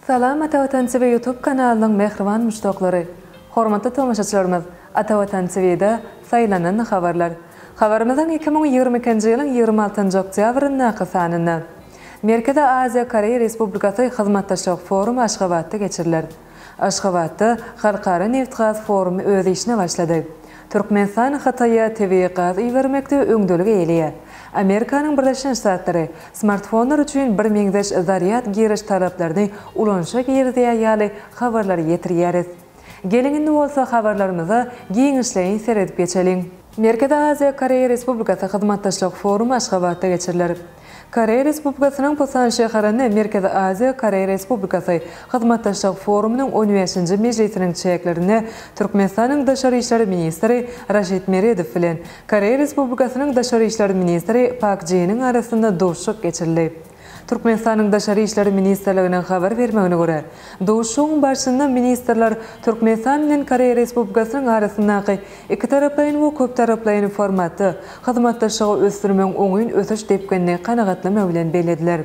Salam Atavatan TV YouTube kanalynyň mähriban muşdaklary! Hormatly tomaşaçylarymyz, Atavatan TV-de saýlanan habarlar. Habarymyzyň 2022-nji ýylyň 26-njy oktýabryndaky sanynda. Merkezi Aziýa Koreýa Respublikasy hyzmatdaşlyk forumy Aşgabatda geçiriler. Aşgabatda Halkara nebitgaz forumy öz işine başlady. Türkmenistan Hytaýa tebigy gaz ibermekde öňdeligi eýeleýär. Amerikanyň Birleşen Ştatlary smartfonlar üçin birmeňzeş zarýad giriş talaplaryny ulanyşa girizýär ýaly habarlary ýetirýäris. Geliň indi bolsa habarlarymyza giňişleýin seredip geçeliň. Merkezi Aziýa Koreýa Respublikasy hyzmatdaşlyk forumy Aşgabatda geçiriler. Koreýa Respublikasynyň Pusan şäherinde Merkezi Aziýa, Koreýa Respublikasy hyzmatdaşlyk forumynyň on bäşinji mejlisiniň çäklerinde Türkmenistanyň daşary işler ministri Raşid Meredow bilen Koreýa Respublikasynyň daşary işler ministri Pak Jiniň arasynda duşuşyk geçirildi. Türkmenistanyň Daşary işler ministrliginiň habar bermegine görä, duşuşygyň barşynda ministrler Türkmenistan bilen Koreýa Respublikasynyň arasyndaky Ikitaraplaýyn we köptaraplaýyn formatda hyzmatdaşlygy ösdürmegiň oňyn ösüş depginini kanagatlanma bilen bellediler.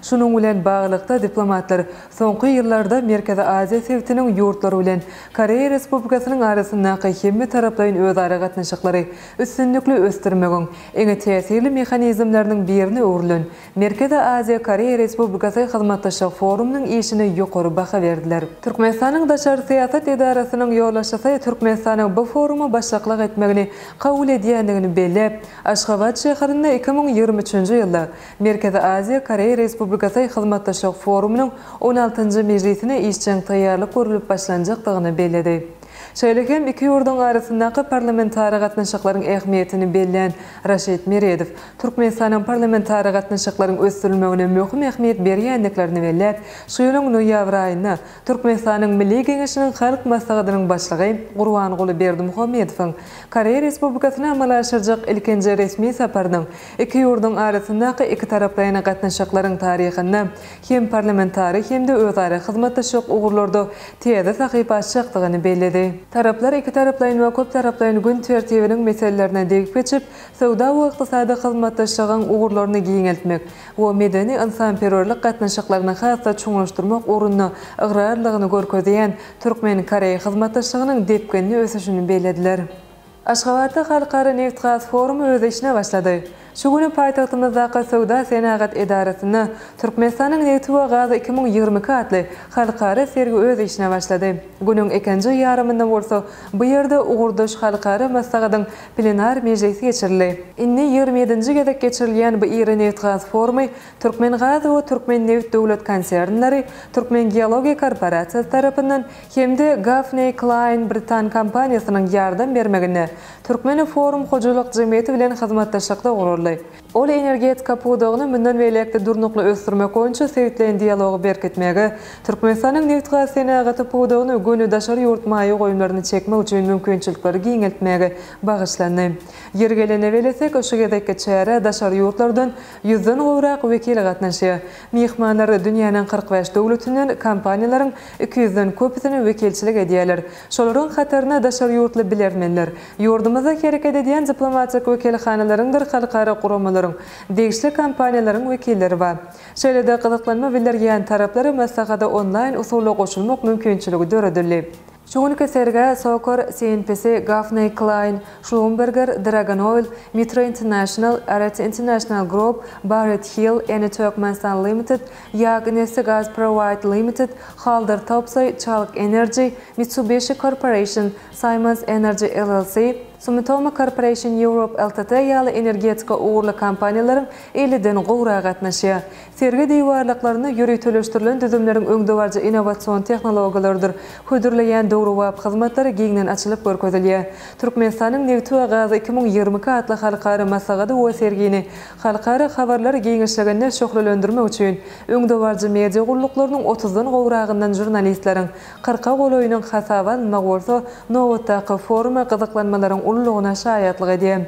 Şunuň bilen baglylykda, diplomatlar soňky ýyllarda Merkezi Aziýa sebitiniň ýurtlary bilen Koreýa Respublikasynyň arasyndaky hemmetaraplaýyn özara gatnaşyklary üstünlikli ösdürmegiň iň täsirli mehanizmleriniň birine öwrülen Merkezi Aziýa, Koreýa Respublikasy hyzmatdaşlyk forumynyň işine ýokary baha berdiler. Türkmenistanyň daşary syýasat edarasynyň ýolbaşçysy Türkmenistanyň bu foruma başlyklyk etmegini kabul edýändigini belläp, Aşgabat şäherinde 2023-nji ýylda Merkezi Aziýa, Koreýa Respublikasy hyzmatdaşlyk forumynyň on altynjy mejlisine işjeň taýýarlyk görlüp başlanjakdygyny belledi. Şeýle hem iki ýurduň arasyndaky parlamentara gatnaşyklaryň ähmiýetini bellän Raşid Meredow, Türkmenistanyň parlamentara gatnaşyklaryň ösdürilmegine möhüm ähmiýet berýändiklerini belläp, şu ýylyň noýabr aýynda Türkmenistanyň Milli Geňeşiniň Halk Maslahatynyň Başlygy Gurbanguly Berdimuhamedowyň Koreýa Respublikasyna amala aşyrjak ilkinji resmi saparynyň iki ýurduň arasyndaky ikitaraplaýyn gatnaşyklaryň taryhynda hem parlamentary hem-de özara hyzmatdaşlyk ugurlarda täze sahypa açjakdygyny belledi. Taraplar ikitaraplaýyn we köptaraplaýyn gün tertibiniň meselelerine degip geçip, söwda we ykdysady hyzmatdaşlygyň ugurlaryny giňeltmek we medeni-ynsanperwerlik gatnaşyklaryny has-da çuňlaşdyrmak ugrunda ygrarlylygyny görkezýän türkmen-koreý hyzmatdaşlygynyň depginli ösüşini bellediler. Aşgabatda Halkara nebitgaz forumy öz işine başlady. Şu gün paýtagtymyzdaky Söwda-senagat edarasynda Türkmenistanyň nebti we gazy 2022 atly halkara sergi öz işine başlady. Günüň ikinji ýarymynda bolsa bu ýerde ugurdaş halkara maslahatyň plenar mejlisi geçirildi. Indi 27-nji gezek geçirilýän bu iri nebitgaz forumy Türkmengaz we Türkmennebit döwlet konsernleri, Türkmengeologiýa korporasiýasy tarapyndan hem-de Gaffney Cline britan kompaniýasynyň ýardam bermeginde Türkmen Forum hojalyk jemgyýeti bilen hyzmatdaşlykda guraldy. Ol energetika pudagyny mundan beýläk-de durnukly ösdürmek boýunça sebitleýin dialogy berkitmäge, Türkmenistanyň nebitgaz senagaty pudagyna göni daşary ýurt maýa goýumlaryny çekmek üçin mümkinçilikleri giňeltmäge bagyşlandy. Ýeri gelende bellesek, şu gezekki çärä daşary ýurtlardan ýüzden gowrak wekil gatnaşýar. Myhmanlar dünýäniň 45 döwletinden kompaniýalaryň 200-den köpüsine wekilçilik edýärler. Şolaryň hatarynda daşary ýurtly bilermenler, ýurdumyzda hereket edýän diplomatik wekilhanalaryňdyr halkara guramalaryň, degişli kompaniýalaryň wekilleri bar. Şeýle-de gyzyklanma bildirýän taraplara maslahata onlaýn usulda goşulmak mümkinçiligi döredildi. Şu günki sergä Sokar, CNPC, Gaffney Cline, Schlumberger, Dragon Oil, Mitro International, Aret International Group, Barrett Hill, Eni Turkmenistan Limited, Ýag Neftegaz Provide Limited, Haldor Topsoe, Chalk Energy, Mitsubishi Corporation, Simons Energy LLC, Sumitomo Corporation Europe Ltd ýaly energetika ugurly kompaniýalaryň elliden gowragy gatnaşýar. Sergi diwarlyklarynda ýöriteleşdirilen düzümleriň öňdebaryjy innowasion tehnologiýalarydyr hödürleýän döwrebap hyzmatlary giňden açylyp görkezilýär. Türkmenistanyň nebti we gazy 2022 atly halkara maslahady we sergini halkara habarlar giňişliginde şöhlelendirmek üçin öňdebaryjy media gulluklarynyň otuzdan gowragyndan žurnalistleriň kyrka golaýynyň hasaba alynmagy bolsa nobatdaky foruma gyzyklanmalaryň ululygyna şaýatlyk edýär.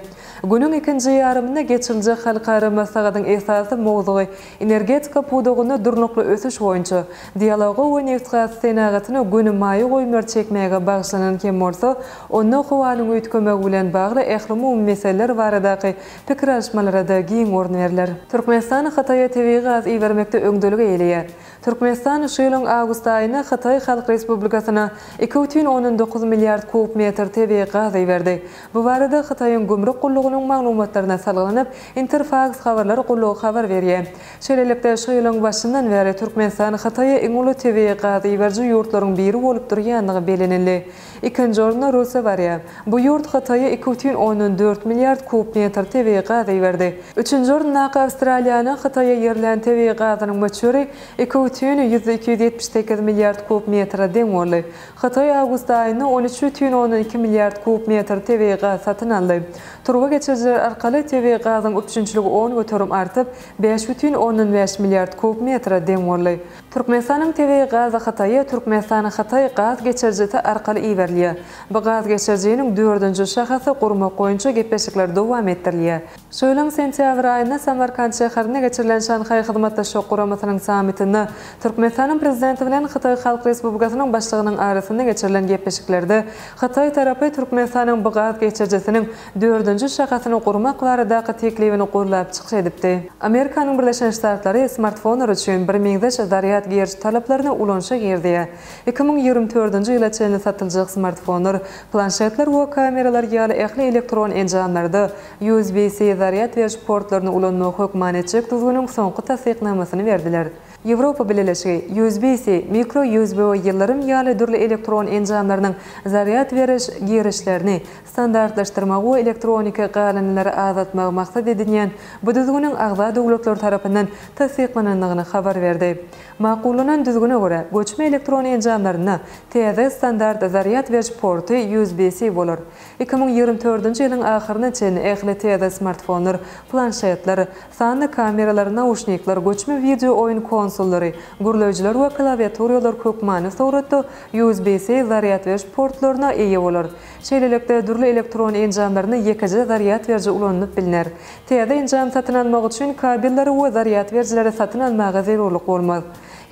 Günüň ikinji ýarymynda geçiriljek halkara maslahatyň esasy mowzugy energetika pudagynda durnukly ösüş boýunça dialoga we nebitgaz senagatyna göni maýa goýumlary çekmäge bagyşlanan hem bolsa, onda howanyň üýtgemegi bilen bagly ählumumy meseleler baradaky pikir alyşmalara-da giň orun berler. Türkmenistan Hytaýa tebigy gaz ibermekde öňdeligi eýeleýär. Türkmenistan şu ýylyň awgust aýynda Hytaý Halk Respublikasyna 2,9 milliard kub metr tebigy gaz iberdi. Bu barada Hytaýyň gümrük gullugynyň maglumatlaryna salgylanyp, Interfaks habarlar gullugy habar berýär. Şeýlelikde, şu ýylyň başyndan bäri Türkmenistan Hytaýa iň uly tebigy gaz iberiji ýurtlaryň biri bolup durýandygy bellenildi. Ikinji orunda Russiýa barýar. Bu ýurt Hytaýa 2,4 milliard kub metr tebigy gaz iberdi. Üçünji orundaky Awstraliýanyň Hytaýa ýerlän tebigy gazynyň möçberi 2,278 milliard kub metre deň boldy. Hytaý awgust aýynda 13,2 milliard kub metr tebigy gaz satyn aldy. Turba geçirijiler arkaly tebigy gazyň üpjünçiligi 10% artyp, 5,5 milliard kub metre deň boldy. Türkmenistanyň tebigy gazy Hytaýa Türkmenistan-Hytaý gaz geçirijisi arkaly iberilýär. Bu gaz geçirijiniň dördünji şahasy gurmak boýunça gepleşikler dowam etdirilýär. Şu ýylyň sentýabr aýynda Samarkant şäherinde geçirilen Şanhaý Hyzmatdaşlyk Guramasynyň sammitinde Türkmenistanyň Prezidenti bilen Hytaý Halk Respublikasynyň Başlygynyň arasynda geçirilen gepleşiklerde Hytaý tarapy Türkmenistanyň bu gaz geçirijisiniň dördünji şahasyny gurmak baradaky teklibini gollap çykyş edipdi. Amerikanyň Birleşen Ştatlary smartfonlar üçin birmeňzeş zarýad giriş talaplaryny ulanyşa girizýär. 2024-nji ýyla çenli satyljak smartfonlar, planşetler we kameralar ýaly ähli elektron enjamlarda USB-C zarýad beriş portlaryny ulanmagy hökman etjek düzgüniň soňky tassyknamasyny berdiler. Ýewropa Bileleşigi, USB-C, mikro USB we ýyldyrym ýaly dürli elektron enjamlarynyň zarýad beriş girişlerini standartlaşdyrmagy we elektroniki galyndylary azaltmagy maksat edinýän bu düzgüniň agza döwletler tarapyndan tassyklanandygyny habar berdi. Makullanan düzgüne görä, göçme elektron enjamlarynda täze standart zarýad beriş porty USB-C bolar. 2024-nji ýylyň ahyryna çenli ähli täze smartfonlar, planşetler, sanly kameralar, nauşnikler, göçme wideo oýun konsollary, gürleýjiler we klawiaturalar hökmany suratda USB-C zarýad beriş portlaryna eýe bolar. Şeýlelikde, dürli elektron enjamlarynda ýekeje zarýad beriji ulanylyp bilner. Täze enjam satyn almak üçin kabelleri we zarýad berijileri satyn almaga zerurlyk bolmaz.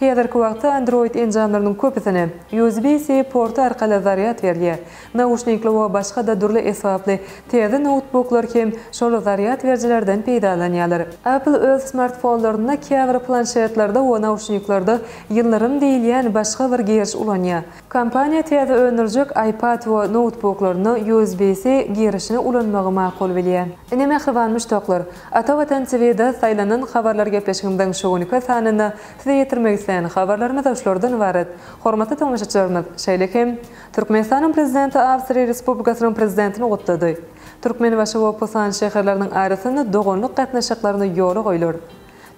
Häzirki wagtda Android enjamlarynyň köpüsine USB-C porty arkaly zarýad berilýär. Nauşnikli we başga-da dürli esbaply täze noutbuklar hem şol zarýad berijilerden peýdalanýarlar. Apple öz smartfonlarynda käbir planşetlerde we nauşniklerde ýyldyrym diýilýän başga bir giriş ulanýar. Kompaniýa täze öndürjek iPad we noutbuklarynda USB-C girişini ulanmagy makul bilýär. Ine mähriban muşdaklar, Ata Watan TV-de saýlanan habarlar gepleşigimiziň şu günki sanynda size ýetirmek isleýän habarlarymyz şulardan ybarat. Hormatly tomaşaçylarymyz, şeýle hem, Türkmenistanyň Prezidenti Awstriýa Respublikasynyň Prezidentini gutlady. Türkmenbaşy we Pusan şäherleriniň arasynda doganlyk gatnaşyklaryny ýola goýlar.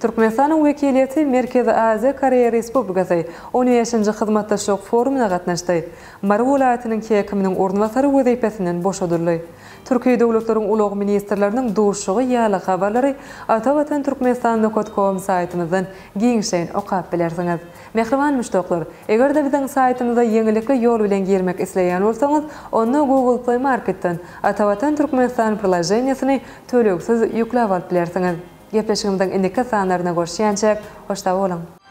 Türkmenistanyň wekiliýeti Merkezi Aziýa, Koreýa Respublikasy on bäşinji hyzmatdaşlyk forumyna gatnaşdy. Mary welaýatynyň häkiminiň orunbasary wezipesinden boşadyldy. Türki döwletleriň ulag ministrleriniň duşuşygy ýaly habarlary Atavatan Türkmenistan nokat kom saýtymyzdan giňişleýin okap bilersiňiz. Mähriban muşdaklar, eger-de biziň saýtymyza ýeňillikli ýol bilen girmek isleýän bolsaňyz, onda Google Play Marketden Atavatan Türkmenistan priloženiýesini tölegsiz ýükläp alyp bilersiňiz. Gepleşigimiziň indiki sanlarynda görüşýänçäk, hoş sag boluň!